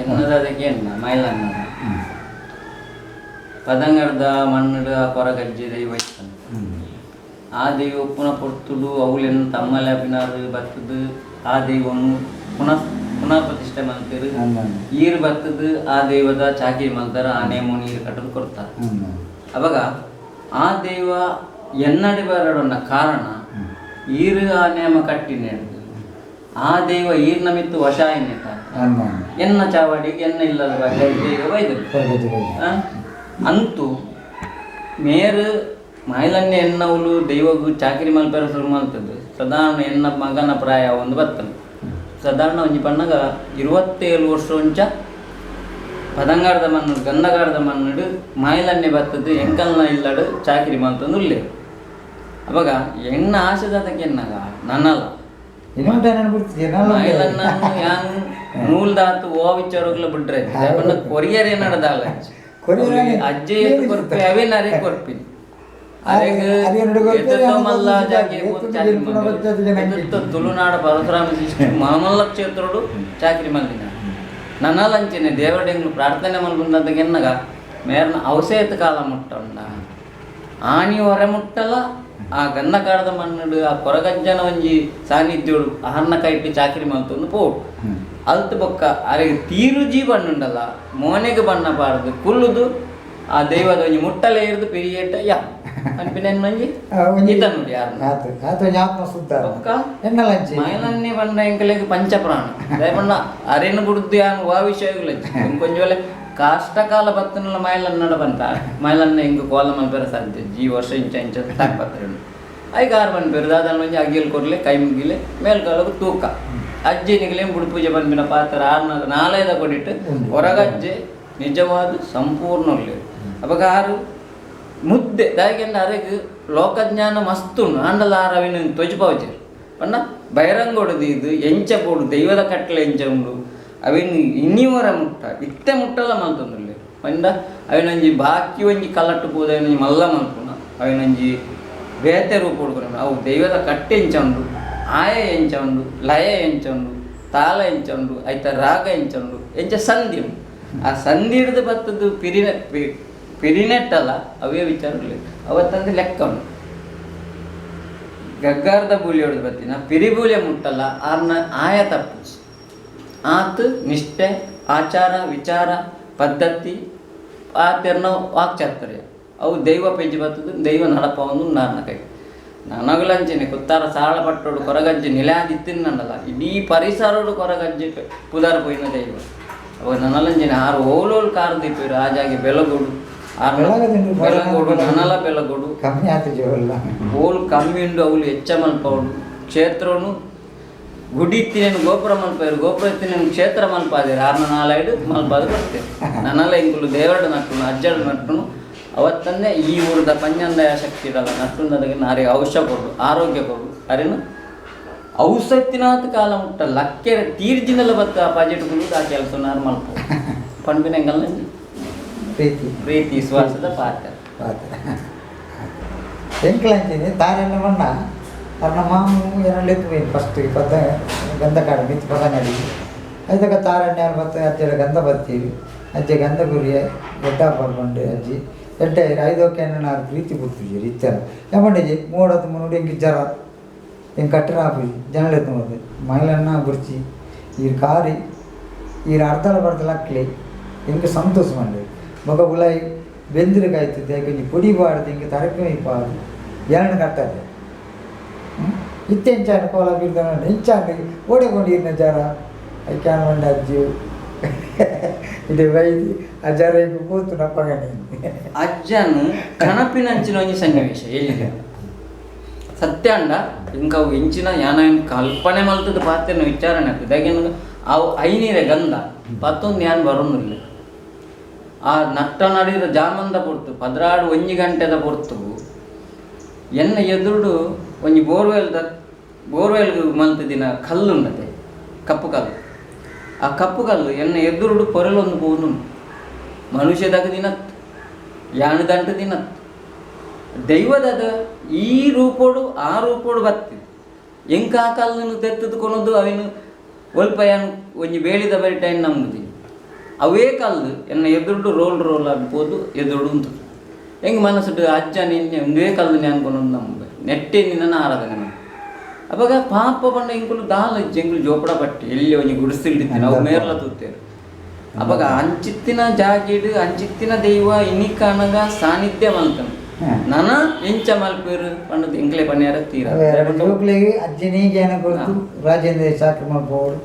ಎನ್ನದಕ್ಕೆ ಮೈಲನ್ನ ಪದಂಗಡ್ದ ಮಣ್ಣುಡು ಆ ಕೊರಗಜ್ಜಿ ದೈವ ಇತ್ತಂದು. ಆ ದೈವ ಪುನಃ ಪೊರ್ತುಡು ಅವುಲೆನ್ ತಮ್ಮಲೆ ಅಪಿನಾರು ಬತ್ತದು ಆ ದೈವನು ಪುನಃ ಪುನಃ ಪ್ರತಿಷ್ಠೆ ಮಲ್ತೆರು. ಈರು ಬತ್ತದು ಆ ದೈವದ ಚಾಕಿರಿ ಮಲ್ತಾರ, ಆ ನೇಮು ನೀರು ಕಟ್ಟದು ಕೊಡ್ತಾರೆ. ಅವಾಗ ಆ ದೈವ ಎನ್ನಡಿ ಬರಡನ್ನ ಕಾರಣ ಈರು ಆ ನೇಮ ಕಟ್ಟಿನ ಆ ದೈವ ಈರ್ನ ಮಿತ್ತು ವಶ ಎನ್ನೆತ ಎನ್ನ ಚಾವಡಿಗೆ ಎನ್ನ ಇಲ್ಲದ ಬಗ್ಗೆ ದೈವ ಬೈದರು. ಅಂತೂ ಮೇರು ಮೈಲನ್ನೇ ಎನ್ನವಳು ದೈವಗೂ ಚಾಕಿರಿ ಮಲ್ಪೆರ ಶುರು ಮಲ್ತದ್ದು ಸಾಧಾರಣ ಎನ್ನ ಮಗನ ಪ್ರಾಯ ಒಂದು ಬತ್ತನು. ಸಾಧಾರಣ ಒಂಜಿ ಪಣ್ಣಗ 27 ವರ್ಷ ಒಂಚ ಪದಂಗಾರದ ಮಣ್ಣು ಗಂಧಗಾರದ ಮಣ್ಣುಡು ಮಾಯಿಲನ್ನೇ ಬತ್ತದ್ದು ಎಂಕಲ್ನ ಇಲ್ಲಡು ಚಾಕಿರಿ ಮಲ್ತಂದು ಉಲ್ಲೆ. ಅವಾಗ ಎಣ್ಣ ಆಶೆದಾತಕ್ಕೆ ಎನ್ನಾಗ ನನ್ನಲ್ಲ ಮಾಯಿಲನ್ನ ಯಾನ್ ನೂಲ್ದಾತು ಓ ವಿಚಾರಗಳ ಬಿಡ್ರೆ ಕೊರಿಯರ್ ಏನಡದಾಲ ಅಜ್ಜೆ ಕೊರ್ಪೆ ಅವೇನಾರೇ ಕೊರ್ಪಿನಿ ತುಳುನಾಡ ಪರಶುರಾಮ ಮಾಮಲ್ಲ ಕ್ಷೇತ್ರೋಡು ಚಾಕಿರಿ ಮಲ್ದಿನ ನನ್ನಲಂಚಿನ ದೇವಡೆಂಗ್ಲು ಪ್ರಾರ್ಥನೆ ಮಲ್ಪುಂಡಂತ ಎನ್ನಗ ಮೇರ್ನ ಅವಸೇತ ಕಾಲ ಮುಟ್ಟಂಡ ಆನಿ ಹೊರ ಮುಟ್ಟಲ ಆ ಗಂಧಕಾಡದ ಮಣ್ಣುಡು ಆ ಕೊರಗಜ್ಜನ ಒಂಜಿ ಸಾನ್ನಿಧ್ಯೋಡು ಅಹನ್ನ ಕೈಟ್ಟು ಚಾಕಿರಿ ಮಲ್ತೊಂದು ಪೋಡು ಅಲ್ತು ಬೊಕ್ಕ ಅರೆಗೆ ತೀರು ಜೀ ಬಣ್ಣುಂಡಲ್ಲ ಮೋನೆಗೆ ಬಣ್ಣ ಪಾರ್ದು ಕುಲ್ಲುದು ಆ ದೈವದ ಒಂಜಿ ಮುಟ್ಟಲೆ ಇರ್ದು ಪಿರಿಯೇಟ ಯಾ ಅನ್ಪಿನ ಒಂಜಿ ಈತ ನೋಡಿ ಯಾರು ಆತ್ಮ ಶುದ್ಧ ಮೈಲನ್ನೇ ಬಣ್ಣ ಎಂಕಲೆಗ್ ಪಂಚಪ್ರಾಣ ದಯಪಂಡ ಅರೆನು ಬುಡ್ದು ಯಾನ್ ವಾ ವಿಷಯಗಳು ಕೊಂಚ ಕಾಷ್ಟಕಾಲ ಬತ್ತನಲ್ಲ ಮೈಲನ್ನಡ ಬಂತ ಮೈಲನ್ನ ಎಂಕ್ ಕೋಲ ಮಲ್ಪೆರ ಸಾಧ್ಯ ಜೀ ವರ್ಷ ಇಂಚ ಇಂಚ ತಾಕ್ಪತ್ರೆ ಐಕ ಆರು ಪನ್ಪೆರು ದಾದನ ಒಂಜಿ ಅಗಿಲ್ ಕೊರ್ಲೆ ಕೈ ಮುಗಿಲೆ ಮೇಲ್ಕಾಲకు ತೂಕ ಅಜ್ಜಿನಿಗಲೇం ಬುಡು ಪೂಜೆ ಪನ್ಪಿನ ಪಾತ್ರ ಆರ್ನ ನಾಲೈದ ಕೊಡಿಟ್ಟು ಹೊರಗಜ್ಜೆ ನಿಜವಾದ ಸಂಪೂರ್ಣ ಉಲ್ಲೇರು. ಅಪಗ ಆರು ಮುದ್ದೆ ದಾಯಿಗೆಂಡ ಅರೆಗ್ ಲೋಕಜ್ಞಾನ ಮಸ್ತ್ ಉಂಡು ಆಂಡಲ ಆರು ಅವಿನ ತೊಜಪಾವಚೆರ್ ಪಂಡ ಬಹಿರಂಗೋಡು ದೀದು ಎಂಚ ಬೋಡು ದೈವದ ಕಟ್ಲೆ ಎಂಚ ಉಂಡು ಅವಿನ ಇನ್ನಿವರ ಮುಟ್ಟ ಇತ್ತೆ ಮುಟ್ಟಲ ಮಲ್ತೊಂದುಲ್ಲೆರ್. ಪಂಡ ಅವಿನೊಂಜಿ ಬಾಕಿ ಒಂಜಿ ಕಲಟ್ಟು ಪೋದು ಅವಿನೊಂಜಿ ಮಲ್ಲ ಮಲ್ಪುನ ಅವಿನೊಂಜಿ ಬೇತೆ ರೂಪ ಉಡ್ಕೊನ ಅವು ದೈವದ ಕಟ್ಟೆ ಎಂಚ ಉಂಡು ಆಯ ಎಂಚ ಉಂಡು ಲಯ ಎಂಚ ಉಂಡು ತಾಳ ಎಂಚ ಉಂಡು ಐತ ರಾಗ ಎಂಚ ಉಂಡು ಎಂಚ ಸಂಧಿ ಉಂಡು ಆ ಸಂಧಿ ಹಿಡ್ದು ಬತ್ತದ್ದು ಪಿರಿನ ಪಿರಿನೆಟ್ಟಲ್ಲ ಅವೇ ವಿಚಾರ ಅವತ್ತಂದು ಲೆಕ್ಕ ಉಂಡು. ಗಗ್ಗಾರದ ಬೂಲಿ ಹೊಡೆದು ಬತ್ತಿನ ಪಿರಿಬೂಲೆ ಮುಟ್ಟಲ್ಲ ಆರ್ನ ಆಯ ತಪ್ಪು ಆತು ನಿಷ್ಠೆ ಆಚಾರ ವಿಚಾರ ಪದ್ಧತಿ ಆತೆರ್ನ ವಾಕ್ಚಾತುರ್ಯ ಅವು ದೈವ ಪೆಜ್ಜಿ ಬತ್ತದು ದೈವ ನಡಪವನ್ನು ನಾರ್ನ ಕೈ ನನಗಲಂಚಿನಿ ಕುತ್ತಾರ ಸಾಳ ಪಟ್ಟೋಡು ಕೊರಗಜ್ಜಿ ನಿಲೆ ಆದಿತ್ತಿನ್ನಲ್ಲ ಇಡೀ ಪರಿಸರೋಡು ಕೊರಗಜ್ಜಿ ಪುದಾರ ಪೋಯಿನ ದೈವ. ಅವಾಗ ನನಲಂಚಿನಿ ಆರು ಓಲೋಲು ಕಾರು ದೀಪಿರು ಆ ಜಾಗೆ ಬೆಲಗೋಡು ಆರು ಬೆಲಗೋಡು ನನಲ ಬೆಲಗೋಡು ಕಮ್ಮಿ ಆತು ಜೋಲ್ಲ ಓಲು ಕಮ್ಮಿ ಉಂಡು ಅವಳು ಹೆಚ್ಚ ಮಲ್ಪವಡು ಕ್ಷೇತ್ರನು ಗುಡಿ ಇತ್ತಿನೇನು ಗೋಪುರ ಮಲ್ಪಾರು ಗೋಪುರ ಇತ್ತಿನೇನು ಕ್ಷೇತ್ರ ಮಲ್ಪಾದಿರು ಆರ್ನ ನಾಲೈಡು ಮಲ್ಪಾದು ಬರ್ತೇವೆ ನನ್ನಲ್ಲ ಇಂಕುಲು ದೇವರಡು ನಟ್ಟುನು ಅಜ್ಜಡು ನಟ್ಟುನು ಅವತ್ತನ್ನೇ ಈ ಊರದ ಪಂಜಂದಯ ಶಕ್ತಿ ಇರಲ್ಲ ನಟ್ಟುಂದದಕ್ಕೆ ನಾರಿಗೆ ಔಷಧ ಕೊಡು ಆರೋಗ್ಯ ಕೊಡು ಅರೇನು ಔಷಧಿನಾಥ ಕಾಲ ಮುಟ್ಟ ಲಕ್ಕೆರೆ ತೀರ್ಜಿನೆಲ್ಲ ಬತ್ತ ಆ ಪಜೆಟ್ ಆ ಕೆಲಸ ನಾರು ಮಲ್ಪ ಪಂಪಿನ ಎಂಗಲ್ನ ಪ್ರೀತಿ ಪ್ರೀತಿ ವಿಶ್ವಾಸದ ಪಾತ್ರ ಪಾತ್ರ ಎಂಕಲಂಚಿನಿ ತಾರೆಲ್ಲ ಬಣ್ಣ ಅರ್ನ ಮಾಮು ಏನಲ್ಲಿ ಎತ್ತು ಫಸ್ಟ್ ಪದ ಗಂಧ ಕಾಡು ಮಿತ್ತು ಪದಂಗಡಿ ಐತಕ ತಾರಣ್ಯ ಬತ್ತ ಅಜ್ಜಡ ಗಂಧ ಬತ್ತೀರಿ ಅಜ್ಜ ಗಂಧ ಗುರಿಯ ಎಡ್ಡ ಪರ್ಪಂಡು ಅಜ್ಜಿ ಎಡ್ಡ ಐದೋಕೆ ನಾನು ಪ್ರೀತಿ ಪುಡ್ತಿದ್ದೀರಿ ಇತ್ತೆಲ್ಲ ಏಪಂಡಿಜಿ ಮೂಡತ್ತು ಮುನ್ನೂರು ಎಂಕ್ ಜರ ಎಂಕ್ ಕಟ್ಟರ ಆಪುಜಿ ಜನలు ಎತ್ತು ಮತ್ತೆ ಮಹಿಳನ್ನ ಬುರ್ಚಿ ಈ ಕಾರಿ ಈ ಅರ್ಧಲ ಬರ್ತಲ ಅಕ್ಲಿ ಎಂಕ್ ಸಂತೋಷ ಮಂಡಿ ಬೊಕ ಉಲಾಯಿ ಬೆಂದಿರು ಕಾಯ್ತದೆ ಒಂಜಿ ಪೊಡಿ ಪಾಡ್ದು ಇಂಕ ತರಕೆ ಪಾಡ್ದು ಎರಡು ಕಟ್ಟದೆ ಇತ್ತೆ ಎಂಚಾಂಡ ಕೋಲ ಬೀರ್ದನ ಇಂಚಾಂಡ ಓಡೆ ಕೊಂಡಿರ್ನ ಜರ ಐಕ್ಯಾನ್ ಮಂಡ ಅಜ್ಜಿ ಇಡೆ ಬೈದು ಅಜ್ಜಾರಿಗೆ ಕೂತು ನಪ್ಪಗನೆ. ಅಜ್ಜನು ಕಣಪಿನಂಚಿನ ಒಂಜಿ ಸನ್ನಿವೇಶ ಎಲ್ಲಿದೆ ಸತ್ಯ ಅಂಡ ಇಂಕ ಅವು ಎಂಚಿನ ಯಾನ ಕಲ್ಪನೆ ಮಲ್ತದ ಪಾತ್ರನ ವಿಚಾರಣೆ ಆಗ್ತದೆ. ದಾಗೆ ಅವು ಐನೀರೆ ಗಂಧ ಪತ್ತೊಂದು ಯಾನ್ ಬರೋದಿಲ್ಲ. ಆ ನಟ್ಟ ನಡಿರ ಜಾಮಂದ ಪೊರ್ತು 12 1 ಗಂಟೆದ ಪೊರ್ತು ಎನ್ನ ಎದುರುಡು ಒಂಜಿ ಬೋರ್ವೆಲ್ದ ಬೋರ್ವೆಲ್ ಮಲ್ತದಿನ ಕಲ್ಲು ಉಂಡತೆ, ಕಪ್ಪು ಕಲ್ಲು. ಆ ಕಪ್ಪು ಕಲ್ಲು ಎನ್ನ ಎದುರುಡು ಪೊರಲೊಂದು ಪೋನು ಮನುಷ್ಯದಾಗ ದಿನತ್ ಯಾನು ದಂಟು ದಿನತ್ ದೈವದದ ಈ ರೂಪೋಡು ಆ ರೂಪೋಡು ಬತ್ತಿದ್ ಎಂಕ ಆ ಕಲ್ಲನ್ನು ತೆತ್ತದು ಕೊನದು ಅವಿನು ಒಲ್ಪ ಯಾನು ಒಂಜಿ ಬೇಳಿದ ಬರಿ ಟೈಮ್ ನಂಬುದಿ ಅವೇ ಕಲ್ಲು ಎನ್ನ ಎದುರುಡು ರೋಲ್ ರೋಲ್ ಆಗ್ಬೋದು ಎದುರುಡು ಉಂಟು ಹೆಂಗೆ ಮನಸ್ಸುಡು ಅಜ್ಜ ನಿನ್ನೆ ಒಂದೇ ಕಲ್ಲು ಅನ್ಕೊಂಡು ನಂಬ ನೆಟ್ಟೆ ನಿನ್ನ ಆರಾಧನೆ ಮಾಡಿ. ಅವಾಗ ಪಾಪ ಪಂಡ ಎಂಕುಲು ದಾಲ ಎಂಕುಲು ಜೋಪಡ ಪಟ್ಟಿ ಎಲ್ಲಿ ಒಂಜಿ ಗುಡಿಸಿಲ್ದಿತ್ತು ನಾವು ಮೇರ್ಲ ತೂತೇರು. ಅವಾಗ ಅಂಚಿತ್ತಿನ ಜಾಗಿಡು ಅಂಚಿತ್ತಿನ ದೈವ ಇನ್ನಿಕಾನಗ ಸಾನ್ನಿಧ್ಯ ಮಲ್ತನು ನನ ಎಂಚ ಮಲ್ಪೇರು ಪಂಡದು ಎಂಕ್ಲೆ ಪನ್ಯಾರ ತೀರ. ಜೋಕ್ಲಿಗೆ ಅಜ್ಜಿನಿಗೆ ಏನ ಕೊಡ್ತು ರಾಜೇಂದ್ರ ಚಾಕ್ರಿ ಮಲ್ಪೋಡು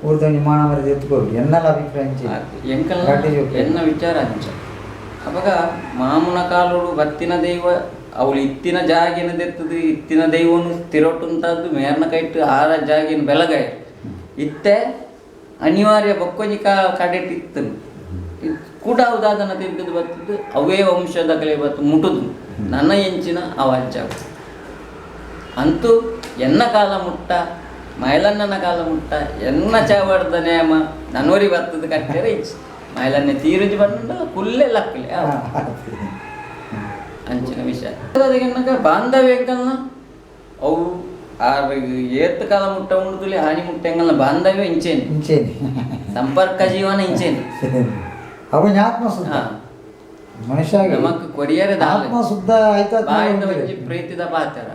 ಊರ್ದೊಂಜಿ ಮಾನ ಮರ್ಯಾದೆ ಎತ್ಕೋಡು ಎನ್ನಲ ಅಭಿಪ್ರಾಯ ಅಂಚೆ. ಎಂಕಲ್ನ ರಡ್ಡ್ ಜೋಕ್ಲೆಗ್. ಎನ್ನ ವಿಚಾರ ಅಂಚ. ಅವಾಗ ಮಾಮುನ ಕಾಲೋಡು ಬತ್ತಿನ ದೈವ ಅವಳು ಇತ್ತಿನ ಜಾಗಿನ ದೆತ್ತದು ಇತ್ತಿನ ದೈವನು ತಿರೋಟುಂತದ್ದು ಮೇರ್ನ ಕೈಟ್ಟು ಆರ ಜಾಗಿನ ಬೆಲಗಾಯ ಇತ್ತೆ ಅನಿವಾರ್ಯ ಬೊಕ್ಕೊಂಜಿ ಕಡೆಟ್ ಇತ್ತನು ಕೂಡ ಅವದಾದನ ತಿರ್ಗದು ಬತ್ತದು ಅವೇ ವಂಶದ ಕಲೆ ಬತ್ತು ಮುಟುದು ನನ್ನ ಎಂಚಿನ ಅವ ಅಜ್ಜ ಅಂತೂ ಎನ್ನ ಕಾಲ ಮುಟ್ಟ ಮೈಲನ್ನನ ಕಾಲ ಮುಟ್ಟ ಎನ್ನ ಚಾವಡ್ದ ನೇಮ ನನ್ನೋರಿ ಬತ್ತದ ಕಟ್ಟೆರೆ ಇಚ್ಚು ಮೈಲನ್ನೆ ತೀರುಜಿ ಬಂಡ ಕುಲ್ಲೆ ಲಕ್ಕಲೆ ಅಂಚಿನ ವಿಷಯ. ಅದಕ್ಕೆ ಬಾಂಧವ್ಯ ಎಂಕಲ್ನ ಅವು ಆರು ಏತ್ ಕಾಲ ಮುಟ್ಟ ಉಂಡುದುಲಿ ಹಾನಿ ಮುಟ್ಟ ಎಂಕಲ್ನ ಬಾಂಧವ್ಯ ಇಂಚೇನು ಇಂಚೇನೆ ಸಂಪರ್ಕ ಜೀವನ ಇಂಚೇನು. ಅವ ಆತ್ಮ ಶುದ್ಧ ಮನುಷ್ಯ ನಮಕ್ ಕೊರಿಯರೆ ಆತ್ಮ ಶುದ್ಧ ಆಯ್ತಾ ಬಾಯ್ದ ಒಂಜಿ ಪ್ರೀತಿದ ಪಾತ್ರ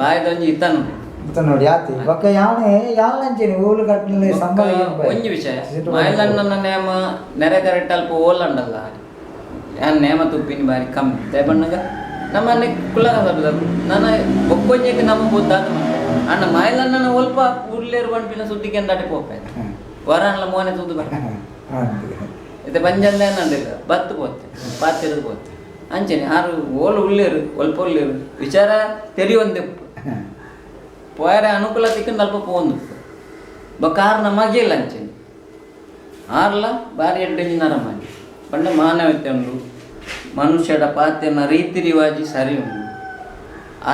ಬಾಯ್ದ ಒಂಜಿ ಇತನು ಇತ್ತ ನೋಡಿ ಯಾತಿ ಬೊಕ್ಕ ಯಾವನೇ ಯಾವನ ಅಂಚೇನೆ ಓಲು ಕಟ್ಟಲೆ ಸಂಬಳ ಒಂಜಿ ವಿಷಯ ಮೈಲನ್ನನ ನೇಮ ನೆರೆ ಕರೆಕ್ಟ್ ಅಲ್ಪ ಓಲಂಡಲ್ಲ ಯಾನ್ ನೇಮ ತುಪ್ಪಿನ ಬಾರಿ ಕಮ್ಮಿ ದಯಪಣ್ಣಗ ನಮ್ಮನೆ ಕುಲಗ ಸಬದ ನನ್ನ ಬೊಕ್ಕೊಂಜೆಗೆ ನಮ್ಮ ಬುದ್ಧಾದ ಅಣ್ಣ ಮೈಲನ್ನನ ಒಲ್ಪ ಉರ್ಲೇರು ಬಂಡ್ಪಿನ ಸುದ್ದಿಗೆ ಎಂದಾಟಿ ಪೋಪೆ ವರಾನ್ಲ ಮೋನೆ ತುದ್ದು ಬರ ಇದು ಬಂಜಂದ ಏನಂದಿಲ್ಲ ಬತ್ತು ಪೋತೆ ಪಾತಿರದು ಪೋತೆ ಅಂಚೆನೆ ಆರು ಓಲು ಉಳ್ಳೇರು ಒಲ್ಪ ಉಳ್ಳೇರು ವಿಚಾರ ತೆರಿಯೊಂದೆಪ್ಪು ಪೋಯರೆ ಅನುಕೂಲ ತಿಕ್ಕಂದು ಅಲ್ಪ ಪೋಂದು ಬೊಕ್ಕ ಆರು ನಮಗಿಲ್ಲ ಅಂಚೆನೆ ಆರ್ಲ ಬಾರಿ ಎಡ್ಡೆಂಜಿ ನರಮಾನಿ ಪಂಡ ಮಾನವತೆ ಉಂಡು ಮನುಷ್ಯಡ ಪಾತೆನ ರೀತಿ ರಿವಾಜಿ ಸರಿ ಉಂಡು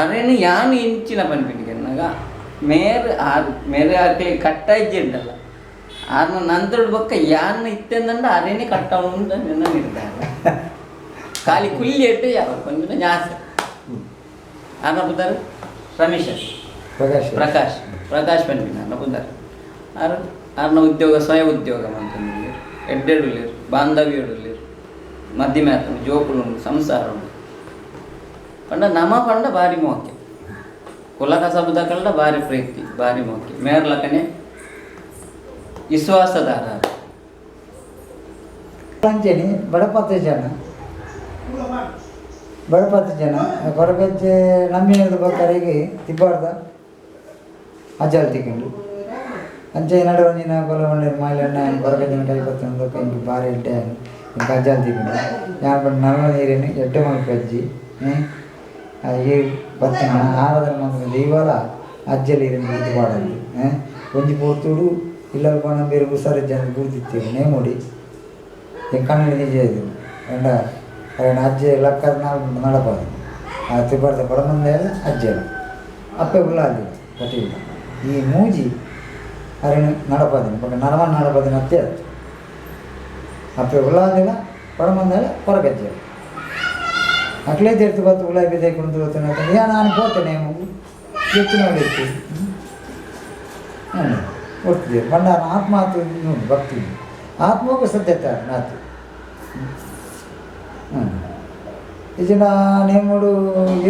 ಅರೇನು ಯಾನು ಇಂಚಿನ ಪನ್ಪಿನಿಗೆನ್ನಾಗ ಮೇರ್ ಆರು ಮೇರೆ ಆಕ್ಲಿ ಕಟ್ಟ ಇಜ್ಜಿಂಡಲ್ಲ ಆರ್ನ ನಂತರದ ಬೊಕ್ಕ ಯಾನ್ ಇತ್ತೆಂದಂಡ ಅರೇನೆ ಕಟ್ಟ ಉಂಡು ನಿನ್ನ ನಿರ್ಧಾರ ಖಾಲಿ ಕುಲ್ಲಿ ಎಟ್ಟು ಯಾವ ಕೊಂಚ ಜಾಸ್ತಿ ಆರ್ನ ಪುದಾರು ರಮೇಶ ಪ್ರಕಾಶ್ ಪ್ರಕಾಶ್ ಪ್ರಕಾಶ್ ಪನ್ಪಿನ ಆರ್ನ ಪುದಾರ್ ಆರು ಆರ್ನ ಉದ್ಯೋಗ ಸ್ವಯಂ ಉದ್ಯೋಗ ಮಂತಂದು ಎಡ್ಡೆಡುಲ್ಲೇರು ಬಾಂಧವ್ಯಡುಲ್ಲೇರು ಮಧ್ಯಮ ಆತನು ಜೋಕುಲು ಉಂಡು ಸಂಸಾರ ಉಂಡು ಪಂಡ ನಮ ಪಂಡ ಬಾರಿ ಮೋಕೆ ಕುಲ ಕಸಬುದ ಕಳ್ಳ ಬಾರಿ ಪ್ರೀತಿ ಬಾರಿ ಮೋಕೆ ಮೇರ್ಲಕನೆ ವಿಶ್ವಾಸದಾರ ಅಂಚೇನೆ ಬಡಪತ್ತು ಜನ ಬಡಪತ್ತು ಜನ ಕೊರಗಜ್ಜೆ ನಂಬಿನದ ಬೊಕ್ಕರಿಗೆ ತಿಬ್ಬಾರ್ದ ಅಜ್ಜಾಲ್ ತಿಕ್ಕಂಡು ಅಂಚೆ ನಡುವೆ ಒಂಜಿನ ಕೊಲ ಮಂಡೇರು ಮಾಯಿಲಣ್ಣ ಕೊರಗಜ್ಜನ ಕೈ ಬತ್ತಂದು ಇಂಕ್ ಬಾರಿ ಎಡ್ಡೆ ಇಂಕ್ ಅಜ್ಜಾಲ್ ತಿಕ್ಕಂಡು ಯಾನ್ ಪಂಡ ನಲ್ಲ ನೀರೇನು ಎಡ್ಡೆ ಮಲ್ಪು ಅಜ್ಜಿ ಈ ಬತ್ತಿನ ಆರಾಧನೆ ಮಂತ್ರ ದೈವಲ ಅಜ್ಜಲಿ ಇರನ್ನು ಗುರ್ತು ಪಾಡಂದು ಒಂಜಿ ಪೊರ್ತುಡು ಇಲ್ಲಲ್ ಪೋಣ ಬೇರೆ ಹುಷಾರಿಜ್ಜಂದು ಗುರ್ತಿತ್ತೇವೆ ನೇಮುಡಿ ಕನ್ನಡ ನಿಜ ಇದು ಕಂಡ ಅರೆನ ಅಜ್ಜೆ ಲಕ್ಕದ ನಾಲ್ಕು ನಡಪಾದು ಆ ತಿಬ್ಬರ್ದ ಕೊಡಮಂದ ಅಜ್ಜೆ ಅಪ್ಪೆ ಉಳ್ಳಾದಿ ಕಟೀಲ್ ಈ ಮೂಜಿ ಅರೆನ ನಡಪಾದಿನ ಬೊಕ್ಕ ನರಮನ್ ನಡಪಾದಿನ ಅತ್ತೆ ಆತು ಅಪ್ಪೆ ಉಳ್ಳಾದಿನ ಕೊಡಮಂದ ಕೊರಗಜ್ಜೆ ಅಕ್ಲೇ ತೀರ್ತು ಬತ್ತು ಉಳ್ಳಾಯಿ ಬಿದ್ದೆ ಕುಣಿದು ಹೋಗ್ತಾನೆ ಯಾ ನಾನು ಪೋತೇನೆ ಹೆಚ್ಚಿನ ಇತ್ತು ಒಡ್ತಿದ್ದೆ ಬಂಡಾರ ಆತ್ಮ ಆತು ನೋಡಿ ಭಕ್ತಿ ಆತ್ಮಕ್ಕೂ ಸದ್ಯತೆ ನಾತು ಇಜಿನ ನೇಮುಡು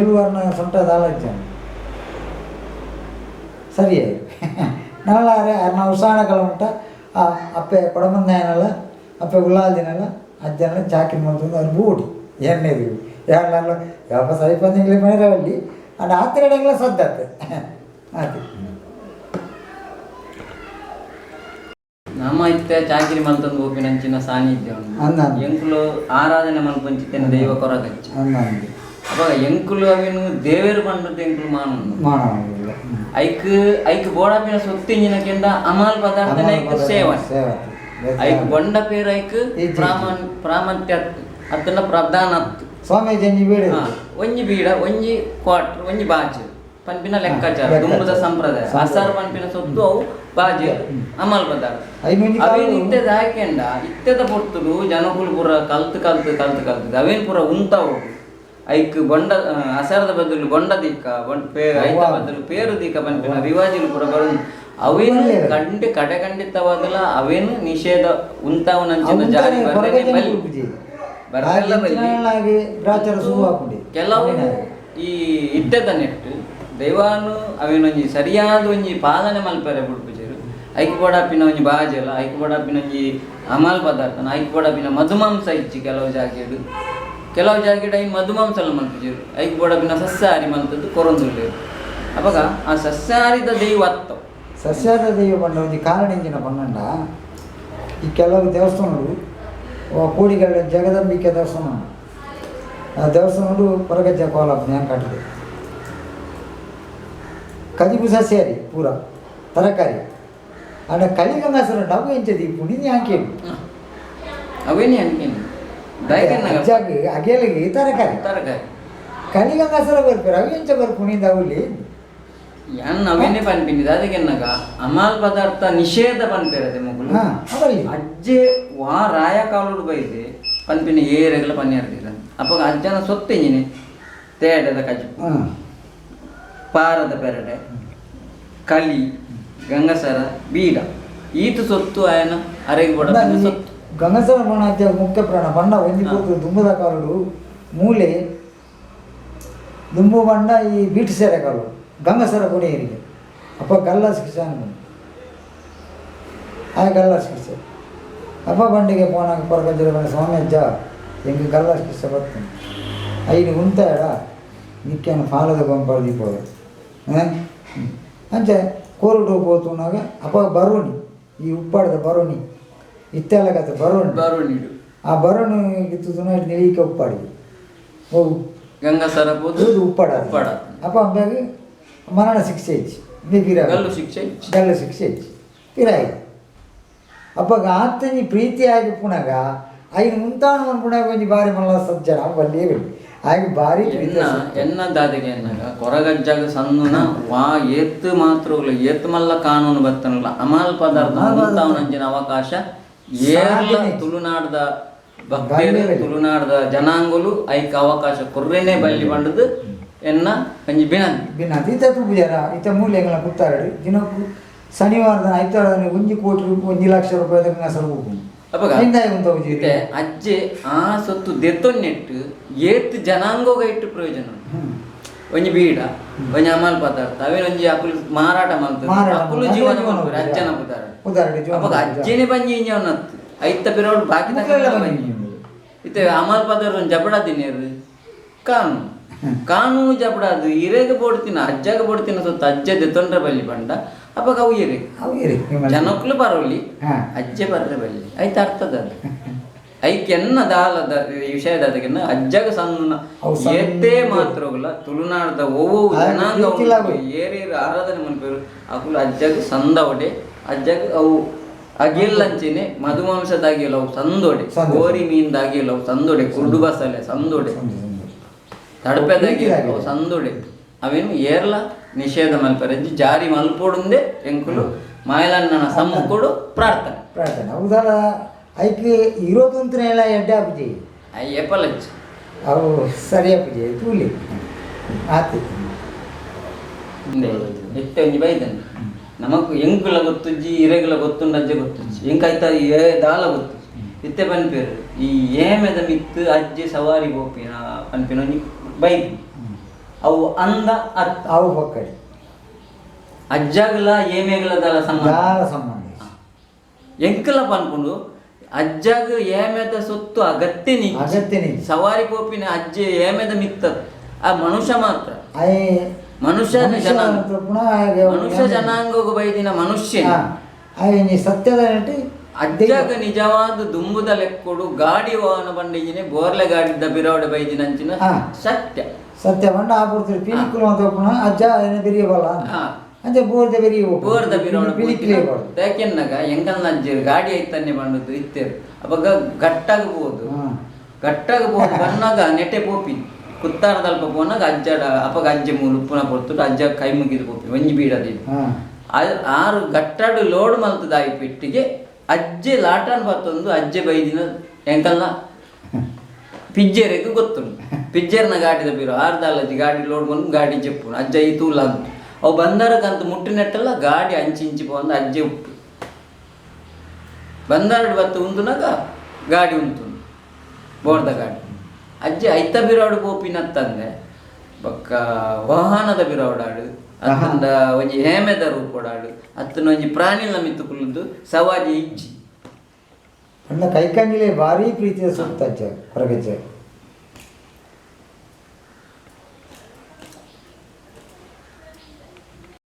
ಎಲ್ವರ್ನ ಸೊಂಟ ದಾಲಜ್ಜ ಸರಿಯೇ ನಲ್ಲಾರೆ ಅರ್ನ ಉಸಾಣ ಕಲ ಉಂಟ ಆ ಅಪ್ಪೆ ಕೊಡಮಂದಾಯನಲ್ಲ ಅಪ್ಪೆ ಉಳ್ಳಾಲ್ದಿನಲ್ಲ ಅಜ್ಜನಲ್ಲ ಚಾಕಿ ಮಂತಂದು ಅವ್ರು ಬೂಡಿ ಎಣ್ಣೆದು ಯಾರಲ್ಲ ಯಾವ ಸೈಪಂದಿಂಗ್ಲಿ ಮನೆಯಲ್ಲಿ ಅಂಡ್ ಆತಿರಡೆಗಳ ಸದ್ದತ್ತೆ ಆತಿ. ನಮ್ಮ ಇತ್ತೆ ಚಾಕಿರಿ ಮಲ್ತಂದು ಪೋಪಿನಂಚಿನ ಸಾನ್ನಿಧ್ಯ ಉಂಡು. ಅಂದಂದು. ಎಂಕುಲು ಆರಾಧನೆ ಮಲ್ಪಂಚಿತ್ತೇನೆ ದೈವ ಕೊರಗಚ್ಚ. ಅಂದಂದು. ಅವಾಗ ಎಂಕುಲು ಅವೇನು ದೇವೇರು ಪಂಡದ್ದು ಎಂಕುಲು ಮಾನುಂಡು. ಮಾನವಲ್ಲ. ಐಕ್ ಐಕ್ ಬೋಡಾಪಿನ ಸೊತ್ತಿಂಜಿನ ಕೆಂಡ ಅಮಾಲ್ ಪದಾರ್ಥನ ಐಕ್ ಸೇವನೆ. ಸೇವೆ. ಐಕ್ ಬೊಂಡ ಪೇರ್ ಐಕ್ ಇಜ್ಜಿ. ಪ್ರಾಮಾಣ್ಯ ಅತ್ತಂಡ ಪ್ರಧಾನ ಅತ್ತು. ಸ್ವಾಮೀಜಿ ಒಂಜಿ ಬೀಡ. ಹಾ, ಒಂಜಿ ಬೀಡ, ಒಂಜಿ ಕ್ವಾರ್ಟರ್, ಒಂಜಿ ಬಾಜು ಪನ್ಪಿನ ಲೆಕ್ಕಾಚಾರ. ಲೆಕ್ಕಾಚಾರ. ದುಂಬುದ ಸಂಪ್ರದಾಯ. ಸಂಪ್ರದಾಯ. ಅಸಾರ್ ಪನ್ಪಿನ ಸೊತ್ತು ಅವು ಬಾಜು ಅಮಲ್ ಪದಾರ್ಥ. ಐನೊಂಜಿ ಅವೇನ್ ಕಾಲೊಡು ಇತ್ತೆದ ಹಾಕೆಂಡ ಇತ್ತೆದ ಪೊರ್ತುಡು ಜನಕುಲು ಪೂರ ಕಲ್ತು ಕಲ್ತು ಕಲ್ತು ಕಲ್ತು ಅವೇನ್ ಪೂರ ಉಂತಾವು. ಐಕ್ ಬೊಂಡ ಅಸಾರದ ಬದಲು ಬೊಂಡ ದಿಕ್ಕ ಐತ ಅವ್ವ. ಬದಲು ಪೇರು ದಿಕ್ಕ ಪನ್ಪಿನ ರಿವಾಜಿಲು ಪೂರ ಬರುಂಡು. ಅವೇನು ಒಳ್ಳೆಯದು. ಕಂಡಿ ಕಡೆ ಖಂಡಿತವಾದಲ ಅವೇನು ನಿಷೇಧ ಉಂತಾವನಂಚಿನ ಅವು ಜಾರಿ ಉಂತಾನೆ ಬರ್ರೇನೆ ಹೊರಗೆ ಬಲ್ಲಿ. ಜನ ಉಪ್ಪುಜಿ. ಬರಲ್ಲ ಆ ಬಲ್ಲಿ. ಇಂಚಿನಾಗಿ ಗ್ರಾಚಾರ ಶುರು ಆಪುಂಡು. ಕೆಲವು ಈ ಇದ್ದದ ನೆಟ್ಟು ದೈವಾನು ಅವೇನೊಂಜಿ ಸರಿಯಾದ ಒಂಜಿ ಪಾಲನೆ ಮಲ್ಪೆರೆ ಬುಡ್ಪುಜೆರು. ಐಕ್ ಬೋಡಾಪಿನ ಒಂಜಿ ಬಾಜೆಲ, ಐಕ್ ಬೋಡಾಪಿನ ಒಂಜಿ ಅಮಾಲ್ ಪದಾರ್ಥನ, ಐಕ್ ಬೋಡಾಪಿನ ಮಧುಮಾಂಸ ಇಜ್ಜಿ ಕೆಲವು ಜಾಗೆಡು. ಕೆಲವು ಜಾಗೆಡ್ ಐನ್ ಮಧುಮಾಂಸ ಎಲ್ಲ ಮಲ್ಪುಜೆರು. ಐಕ್ ಬೋಡಾಪಿನ ಸಸ್ಯಾಹಾರಿ ಮಲ್ತದ್ದು ಕೊರೊಂದುಲ್ಲೆರ್. ಅಪಗ ಆ ಸಸ್ಯಾಹಾರಿದ ದೈವ ಅತ್ತ. ಸಸ್ಯಾಹಾರ ದೈವ ಪಂಡ ಒಂಜಿ ಕಾರಣ ಇಂಚಿನ ಪನ್ನಂಡ ಈ ಕೆಲವು ದೇವಸ್ಥಾನಗಳು ಕೋಡಿಗಳ ಜಗದಂಬಿಕೆ ದೇವಸ್ಥಾನ ಉಂಡು. ಆ ದೇವಸ್ಥಾನಗಳು ಹೊರಗಜ್ಜ ಕೋಲ ಜ್ಞಾನ ಕಟ್ಟಿದೆ. ಕಜಿಪು ಸಸ್ಯಾಹಾರಿ ಪೂರ ತರಕಾರಿ. ಆಂಡ ಕಳಿಗಂಗಾಸುರ ಅವು ಎಂಚ ದೀಪುಂಡು ಇದು ಹಾಕೇನು. ಅವೇನೇ ಅಂಕೇನು ದಯಕನ್ನಾಗ ಅಜ್ಜಾಗ್ ಅಗೇಲಿಗೆ ತರಕಾರಿ. ತರಕಾರಿ. ಕಳಿಗಂಗಾಸುರ ಬರ್ಪೇರು ಅವು ಎಂಚ ಬರ್ಪುಂಡು ಅವಲ್ಲಿ. ಯಾನ್ ಅವೇನೇ ಪನ್ಪಿನಿ ದಾದಕ್ಕೆನ್ನಗ ಅಮಾಲ್ ಪದಾರ್ಥ ನಿಷೇಧ ಪನ್ಪೇರದೆ ಮೊಗುಲು. ಅವಲ್ಲಿ. ಅಜ್ಜೆ ವಾ ರಾಯ ಕಾಲುಡು ಬೈದೆ ಪನ್ಪಿನ ಏರೆಗಲ ಪನ್ಯಾರ್ದಿರ. ಅಪಗ ಅಜ್ಜನ ಸೊತ್ತೆಂಜಿನಿ ತೇಡದ ಕಜಿಪು, ಪಾರದ ಪೆರಡೆ, ಕಲಿ, ಗಂಗಸರ, ಬೀಡ ಈತು ಸೊತ್ತು ಆಯನ ಅರೆಗೆ ಬಡ ಸೊತ್ತು. ಗಂಗಸರ ಬಣ್ಣ ಅಜ್ಜ ಮುಖ್ಯ ಪ್ರಾಣ ಬಣ್ಣ ಒಂಜಿ ಪೊರ್ತು ದುಂಬುದ ಕಾಲುಡು ಮೂಲೆ ದುಂಬು ಬಣ್ಣ ಈ ಬೀಟ್ ಸೇರೆ ಕಾಲು ಗಂಗಸರ ಕೊಡಿಯರಿಗೆ ಅಪ್ಪ ಗಲ್ಲ ಶಿಕ್ಷೆ ಆಯ ಗಲ್ಲ ಶಿಕ್ಷೆ. ಅಪ್ಪ ಬಂಡಿಗೆ ಪೋನಾಗ ಕೊರಗಜ್ಜರ ಬಂಡ ಸ್ವಾಮಿ ಅಜ್ಜ ಎಂಗೆ ಗಲ್ಲ ಶಿಕ್ಷೆ ಬರ್ತೇನೆ ಐನು ಉಂತಾಡ ನಿಕ್ಕೆನ ಫಾಲದ ಗೊಂಪರ ದೀಪೋದು ಅಂಚೆ ಕೋರುಡು ಪೋತುನಾಗ ಅಪ್ಪ ಬರೋಣಿ ಈ ಉಪ್ಪಾಡದ ಬರೋಣಿ ಇತ್ತೆಲ್ಲ ಕತೆ ಬರೋಣಿ. ಬರೋಣಿಡು. ಆ ಬರೋಣಿ ಇತ್ತು ನಿಲೀಕ ಉಪ್ಪಾಡಿ ಓ ಗಂಗಸರ ಪೋದು ಇದು ಉಪ್ಪಾಡ. ಉಪ್ಪಾಡ. ಅಪ್ಪ ಅಂಬಾಗಿ ಮರಣ ಶಿಕ್ಷೆ ಇಚ್ಚಿ ಪಿರ. ಗಲ್ಲು ಶಿಕ್ಷೆ ಇಚ್ಚಿ. ಗಲ್ಲು ಶಿಕ್ಷೆ ಇಚ್ಚಿ ಪಿರಾಯಿ. ಅಪ್ಪಗ ಆತನಿ ಪ್ರೀತಿಯಾಗಿ ಪುಣಗ ಐನು ಮುಂತಾನು ಪುಣಗ ಒಂಜಿ ಬಾರಿ ಮಲ್ಲ ಸಜ್ಜನ ಬಲ್ಲಿಯೇ ಬಲ್ಲಿ ಆಗಿ ಬಾರಿ ಪ್ರೀತಿ. ಎನ್ನ ಎನ್ನ ದಾದೆಗೆ ಎನ್ನಾಗ ಕೊರಗಜ್ಜಾಗ ಸಣ್ಣನ ವಾ ಏತ್ ಮಾತ್ರಗಳು ಏತ್ ಮಲ್ಲ ಕಾನೂನು ಬತ್ತನಲ್ಲ ಅಮಾಲ್ ಪದಾರ್ಥ ಅಮಾಲ್ ಪದಾರ್ಥ. ಮುಂತಾವನಂಚಿನ ಅವಕಾಶ ಏರ್ಲ ಸಾಧನೆ. ತುಳುನಾಡದ ಭಕ್ತರು ಬಲ್ಲೆ ಬಲ್ಲಿ. ತುಳುನಾಡದ ಜನಾಂಗಲು ಐಕ್ ಅವಕಾಶ ಕೊರ್ರೆನೆ ಬಲ್ಲಿ ಬಂಡದು ಎನ್ನ ಒಂಜಿ ಬಿನಂತಿ. ಬಿನಂತಿ. ಇತ್ತ ತೂಪುಜಾರ ಇತ್ತ ಮೂಲೆಗಳ ಕುತ್ತಾರಡು ದಿನಕ್ಕೂ ಶನಿವಾರದ ಐತಾರದ 1 ಕೋಟಿ ರೂಪಾಯಿ 1 ಲಕ್ಷ ರೂಪಾಯಿ ಗಂಗಸರ ಹೋಗುದು. ಅಪಗ ಹಿಂದಾಯಿ ಉಂತ ಉಜ್ಜಿ. ಇತ್ತೆ ಅಜ್ಜೆ ಆ ಸೊತ್ತು ದೆತ್ತೊನ್ನೆಟ್ಟು ಏತ್ ಜನಾಂಗೋಗ ಇಟ್ಟು ಪ್ರಯೋಜನ ಉಂಟು. ಒಂಜಿ ಬೀಡ ಒಂಜಿ ಅಮಾಲ್ ಪದಾರ್ಥ ಅವೇನ್ ಒಂಜಿ ಅಕುಲು ಮಾರಾಟ ಮಲ್ತದೆ. ಮಾರಾಟ ಅಕುಲು ಮಲ್ತದೆ. ಜೀವನ ಜೀವನ ಮಲ್ಪುವೆರ್, ಮಲ್ಪುವೆರ್. ಅಜ್ಜನ ಪುದಾರ. ಉದಾಹರಣೆ ಜೀವನ ಅಪಗ ಮಲ್ಪುವೆರ್. ಅಜ್ಜೆನೆ ಬಂಜಿ ಇಂಜವನತ್ತು ಐತ ಪಿರೋಡು ಬಾಕಿ ತನಕ ಮುಕ್ಲೆಲ ಬಂಜಿ. ಬಂಜಿ ಇಂಜವನತ್ತು. ಇತ್ತೆ ಅಮಾಲ್ ಪದಾರ್ಥ ಒಂಜಿ ಜಬಡ ದಿನೇರು ಕಾನೂನು ಕಾನೂನು ಜಬಡ ಅದು ಇರೆಗೆ ಬೋಡ್ತಿನ ಅಜ್ಜಗ ಬೋಡ್ತಿನ ಸೊತ್ತು ಅಜ್ಜ ದೆತ್ತೊಂಡ್ರೆ ಬಲ್ಲಿ ಪಂಡ ಅಪಗ ಅವು ಇರೆಗೆ. ಅವು ಇರೆಗೆ ನಿಮ್ಮಲ್ಲಿ. ಜನಕ್ಕಲು ಬರೋಲಿ ಅಜ್ಜೆ ಬರ್ರೆ ಬಲ್ಲಿ ಐತ ಅರ್ಥದ ಅದು. ಐಕ್ ಎನ್ನ ದಾಲದ ಈ ವಿಷಯದ ಅದಕ್ಕೆನ್ನ ಅಜ್ಜಗ ಸಣ್ಣ ಅವು ಸಣ್ಣ ಏತೇ ಮಾತ್ರಗುಲ ತುಳುನಾಡದ ಒವ್ವು ಆಗ ಜನಾಂಗ ಪ್ರೀತಿಲ ಉಂಟು, ಅವು. ಏರೇರು ಆರಾಧನೆ ಮನ್ಪೇರು ಅಕುಲು ಅಜ್ಜಗ ಸಂದವಡೆ ಅಜ್ಜಗ ಅವು ಅಗಿಲ್ಲಂಚೆನೆ ಮಧುಮಾಂಸದ ಅಗಿಲ್ಲ ಅವು ಸಂದೊಡೆ ಸಂದೊಡೆ. ಕೋರಿ ಮೀನ್ದ ಅಗಿಲ್ಲ ಅವು ಸಂದೊಡೆ ಕುರ್ಡು ಬಸಲೆ ಸಂದೊಡೆ ಸಂದು, ಸಂದು. ತಡಪೆದ ಪ್ರೀತಿ ಅಗಿಲ್ಲ ಅವು ಸಂದೊಡೆ ಅವೇನು ಏರ್ಲ ನಿಷೇಧ ಮಲ್ಪರೆಂಜಿ ಜಾರಿ ಮಲ್ಪೊಡುಂದೆ ಎಂಕುಲು ಮಾಯಲಣ್ಣನ ಸಮ್ಮುಖಡು ಪ್ರಾರ್ಥನೆ. ಪ್ರಾರ್ಥನೆ. ಹೌದಲ್ಲ ಐಕ್ ಇರೋದಂತನೇ ಎಲ್ಲ ಎಡ್ಡೆ ಆಪುಜಿ. ಅಯ್ಯ ಏಪಲಚ್ಚು. ಅವು ಸರಿ ಆಪುಜಿ ತೂಲಿ ಆತಿ. ಇಂದೆ ಎತ್ತೆ ಒಂಜಿ ಬೈದನ್ ನಮಕ್ ಎಂಕುಲ ಗೊತ್ತುಜ್ಜಿ ಇರೆಗುಲ ಗೊತ್ತುಂಡು ಅಜ್ಜೆ ಗೊತ್ತುಜ್ಜಿ ಎಂಕಾಯ್ತ ಏ ದಾಲ ಗೊತ್ತುಜ್ಜಿ ಇತ್ತೆ ಪನ್ಪೇರು ಈ ಏಮೆದ ಮಿತ್ತು ಅಜ್ಜೆ ಸವಾರಿ ಪೋಪಿನ ಪನ್ಪಿನ ಒಂಜಿ ಬೈದು ಅವು ಅಂದ ಅತ್ತ. ಅವು ಪಕ್ಕಡಿ. ಅಜ್ಜಾಗಲ ಏಮೆಗಲ ದಾಲ ಸಂಬಂಧ. ದಾಲ ಸಂಬಂಧ. ಎಂಕುಲ ಪನ್ಪುಂಡು ಅಜ್ಜಾಗ ಏಮೆದ ಸೊತ್ತು ಅಗತ್ಯ ನಿಜ್ಜಿ. ಅಗತ್ಯ ನಿಜ್ಜಿ. ಸವಾರಿ ಪೋಪಿನ ಅಜ್ಜೆ ಏಮೆದ ಮಿತ್ತ ಆ ಮನುಷ್ಯ ಮಾತ್ರ. ಅಯ್ ಮನುಷ್ಯ ಮನುಷ್ಯ ಜನಾಂಗ. ಅಂತ ಪುನಃ ಹಾಗೆ ಮನುಷ್ಯ ಜನಾಂಗಕ್ಕೆ ಬೈದಿನ ಮನುಷ್ಯ. ಆಯೆ ಸತ್ಯದ ನೆಟ್ಟಿ. ಅಜ್ಜಗ ನಿಜವಾದ ದುಂಬುದ ಲೆಕ್ಕೊಡು ಗಾಡಿ ವಾಹನ ಬಂಡಿಜಿನೆ ಬೋರ್ಲೆ ಗಾಡಿದ ಬಿರವಡೆ ಬೈದಿನಂಚಿನ ಸತ್ಯ. ಸತ್ಯ ಪಂಡ ಆ ಪೊರ್ತುಡು ಪಿಲಿಕುಲು ಅಂತ ಉಪ್ಪುನ ಅಜ್ಜ ಏನ ಬೆರಿಯ ಬಲ್ಲ ಅಂಚೆ ಬೋರ್ದ ಬೆರಿಯ. ಬೋರ್ದ ಬಿರವಡೆ. ಪಿಲಿಕುಲೇ ಬೋರ್ದು. ಯಾಕೆನ್ನಾಗ ಎಂಕಲ್ನ ಅಜ್ಜೆರ್ ಗಾಡಿ ಐತನ್ನೆ ಬಂಡದ್ದು ಇತ್ತೇರು. ಅಪಗ ಗಟ್ಟಾಗ ಪೋದು, ಗಟ್ಟಾಗ ಪೋದು ಬನ್ನಾಗ ನೆಟೆ ಪೋಪಿ ಕುತ್ತಾರದಲ್ಪ ಪೋನಾಗ ಅಜ್ಜಡ ಅಪಗ ಅಜ್ಜೆ ಮೂಲು ಉಪ್ಪುನ ಪೊರ್ತುಡು ಅಜ್ಜ ಕೈ ಮುಗಿದು ಪೋಪಿ ಒಂಜಿ ಬೀಡದಿದ್ದು. ಆರು ಗಟ್ಟಾಡು ಲೋಡ್ ಮಲ್ತದಾಯಿ ಪೆಟ್ಟಿಗೆ ಅಜ್ಜೆ ಲಾಟನ್ ಬತ್ತೊಂದು ಅಜ್ಜೆ ಬೈದಿನ ಎಂಕಲ್ನ ಪಿಜ್ಜೆರೆಗ್ ಗೊತ್ತುಂಡು. ಪಿಜ್ಜೆರ್ನ ಗಾಡಿದ ಬೀರು ಆರ್ದಾಲಜ್ಜಿ ಗಾಡಿ ಲೋಡ್ ಬಂದು ಗಾಡಿ ಜೆಪ್ಪುನು ಅಜ್ಜ ಈ ತೂಲ ಅಂತ. ಅವು ಬಂದರಕ್ಕಂತ ಮುಟ್ಟಿನೆಟ್ಟಲ್ಲ ಗಾಡಿ ಅಂಚಿ ಇಂಚಿ ಪೋಂದು ಅಜ್ಜೆ ಉಪ್ಪು ಬಂದಾರಡು ಬತ್ತು ಉಂದುನಾಗ ಗಾಡಿ ಉಂತುಂಡು ಬೋರ್ದ ಗಾಡಿ. ಅಜ್ಜೆ ಐತ ಬಿರಾಡು ಪೋಪಿನತ್ತಂದೆ ಬೊಕ್ಕ ವಾಹನದ ಬಿರವಡಾಡು ಅತ್ತಂದ ಒಂಜಿ ಹೇಮೆದ ರೂಪೊಡಾಡು ಅತ್ತನ ಒಂಜಿ ಪ್ರಾಣಿಲ ಮಿತ್ತು ಕುಲ್ಲುದು ಸವಾರಿ ಇಜ್ಜಿ. ಅಣ್ಣ ಕೈಕಂಜಿಲೆ ಭಾರಿ ಪ್ರೀತಿಯ ಸುತ್ತ ಅಜ್ಜ ಕೊರಗಜ್ಜ.